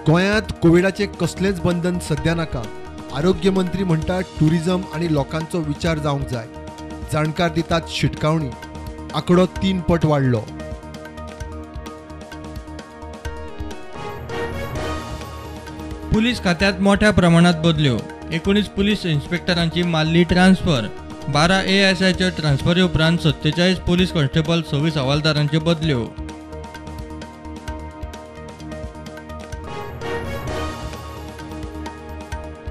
गोंयांत कोविडाचें कसलेंच बंधन सध्या नाका. आरोग्य मंत्री म्हणटा टुरिझम आनी लोकांचो विचार जावंक जाय. जाणकार दितात शिटकावणी. आंकडो 3 पट वाडलो. पुलीस खात्यात मोठ्या प्रमाणात बदल्यो. 19 पुलीस इन्स्पेक्टरांची मारली ट्रान्सफर. 12 ASIच्या ट्रान्सफरी उपरांत 47 पुलीस कॉन्स्टेबल 26 हवालदारांच्यो बदल्यो.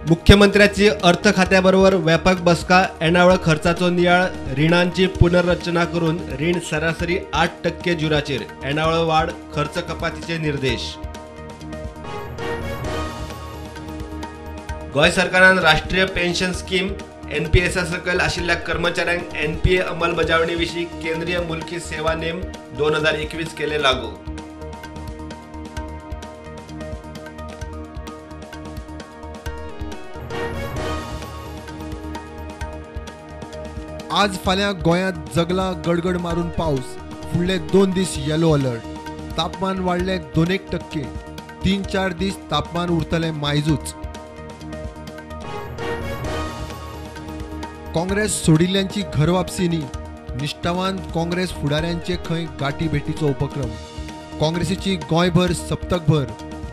मुख्यमंत्र्याची अर्थ खात्याबरोबर व्यापक बसका. येणावळ खर्चाचो नियाळ. रिणांची पुनर्रचना करून रीण सरासरी 8% जुराचेर. येणावळ वाड खर्च कपातीचे निर्देश. गोंय सरकारान राष्ट्रीय पेन्शन स्कीम NPSा सकयल आशिल्ल्या कर्मचाऱ्यांक NPA अंमलबजावणी विशीं केंद्रीय मुलकी सेवा नेम 2021 केले लागू. आज फाल्यां गोंयांत जगला गडगड मारून पावस. फुडले 2 दीस येलो अलर्ट. तापमान वाडलें 2-1%. 3-4 दीस तापमान उरतलें मायजूच. काँग्रेस सोडिल्ल्यांची घरवापसी न्ही, निश्ठावान काँग्रेस फुडाऱ्यांचे खंय गाठी भेटीचो उपक्रम. काँग्रेसीची गोंयभर सप्तकभर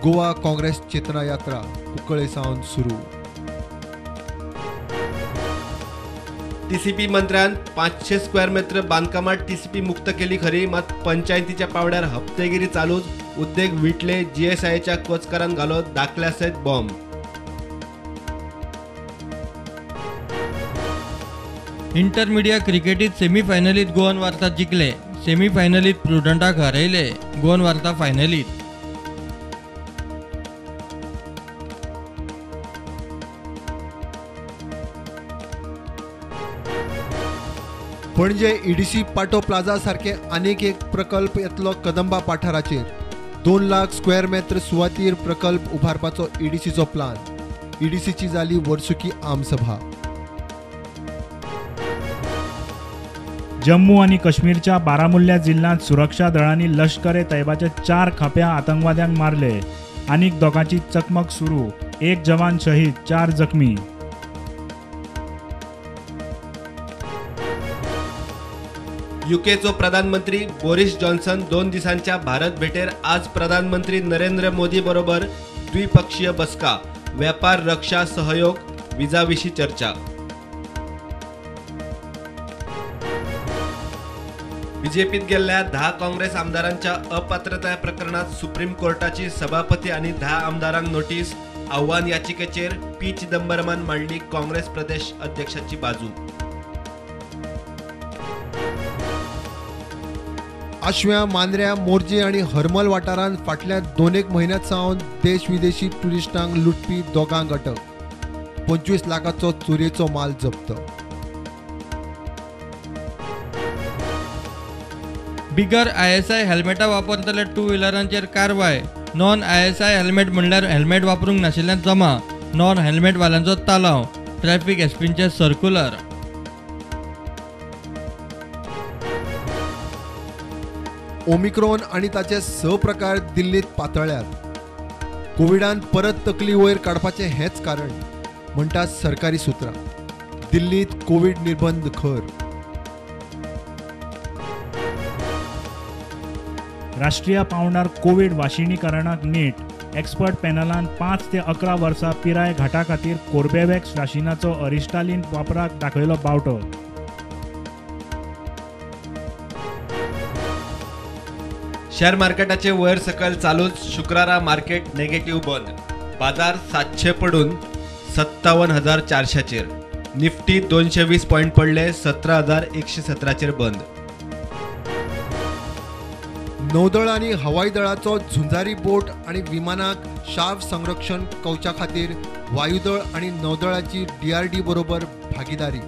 गोवा काँग्रेस चेतना यात्रा कुंकळे सावन सुरू. टीसीपी मंत्र्यान 500 स्क्वेअर मीटर बांदकामात टीसीपी मुक्त केली खरी, मात पंचायतीच्या पावड्यार हप्तेगिरी चालूच. उद्देग विटले GSIच्या कोचकारान घालो दाखल्या सयत बॉम्ब. इंटरमिडिया क्रिकेटीत सेमीफायनलीत गोवन वार्ता जिखले. सेमीफायनलीत प्रुडंटाक हरयले. गोवन वार्ता फायनलीत. पणजे EDC पाटो प्लाझा सारखे आनीक एक प्रकल्प येतलो कदंबा पठाराचेर. 2 लाख स्क्वेअर मेत्र सुवातीर प्रकल्प उबारपाचो EDCचो प्लान. EDCची जाली वर्सुकी आमसभा. जम्मू आनी काश्मीरच्या बारामुल्ला जिल्ल्यांत सुरक्षा दळांनी लश्कर ए तैबाच्या 4 खाप्या आतंकवाद्यांक मारले. आनीक दोगांची चकमक सुरू. 1 जवान शहीद, 4 जखमी. युकेचो प्रधानमंत्री बोरिस जॉन्सन 2 दिसांच्या भारत भेटेर आज प्रधानमंत्री नरेंद्र मोदी बरोबर द्विपक्षीय बसका. व्यापार, रक्षा सहयोग, विजा विशीं चर्चा. बीजेपीत गेल्ल्या 10 काँग्रेस आमदारांच्या अपात्रताय प्रकरणात सुप्रीम कोर्टाची सभापती आनी 10 आमदारांक नोटीस. आव्हान याचिकेचेर पी चिदंबरमान मांडली काँग्रेस प्रदेश अध्यक्षाची बाजू. आशव्या, मांद्र्या, मोरजे आनी हरमल वाठारांत फाटल्या 2-1 म्हयन्यांत सावन देश विदेशी ट्युरिस्टांक लुटपी दोगांक अटक. 25 लाखाचो चोरयेचो माल जप्त. बिगर ISI हेल्मेटां वापरतले 2 व्हिलरांचेर कारवाय. नॉन ISI helmet म्हणल्यार हेल्मेट वापरूंक नाशिल्ल्यान जमा. नॉन हेल्मेटवाल्यांचो तालांव. ट्रॅफिक एसपींचे सर्क्युलर. ओमिक्रॉन आनी ताचे 6 प्रकार दिल्लीत पातळ्ळ्यात. कोविडान परत तकली वयर काडपाचें हेंच कारण म्हणटात सरकारी सुत्रां. दिल्लीत कोविड निर्बंध खर. राष्ट्रीय पांवड्यार कोवीड वाशिनीकरणाक नेट. एक्सपर्ट पॅनलान 5 ते 11 वर्सां पिराय घाटा खातीर कोर्बेवॅक्स वाशिनाचो अरिश्टालीन वापराक दाखयलो बावटो. शेअर मार्केटाचे वयर सकयल चालूच. शुक्रारा मार्केट नेगेटिव्ह बंद. बाजार 700 पडून 57,400चेर. निफ्टी 220 पॉयंट पडले 17,117चेर बंद. नौदळ आनी हवाई दळाचो झुंजारी बोट आनी विमानाक शाव संरक्षण कवचा खातीर वायुदळ आनी नौदळाची DRD बरोबर भागीदारी.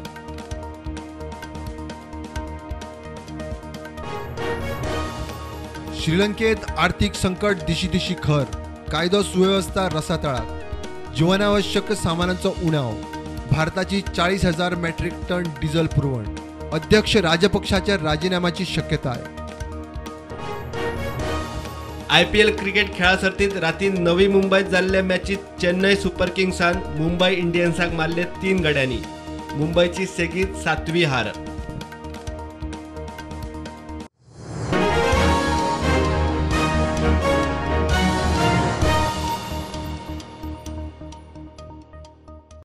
श्रीलंकेत आर्थिक संकट दिशी दिशी खर. कायदो सुवेवस्था रसातळाक. जीवनावश्यक सामानांचो उणाव. भारताची 40,000 मेट्रिक टन डिझल पुरवण. अध्यक्ष राजपक्षाच्या राजीनाम्याची शक्यताय. आयपीएल क्रिकेट खेळा सर्तीत राती नवी मुंबयत जाल्ले मॅचीत चेन्नय सुपर किंग्सान मुंबय इंडियन्साक मारले 3 गड्यांनी. मुंबयची सेगीत 7वी हार.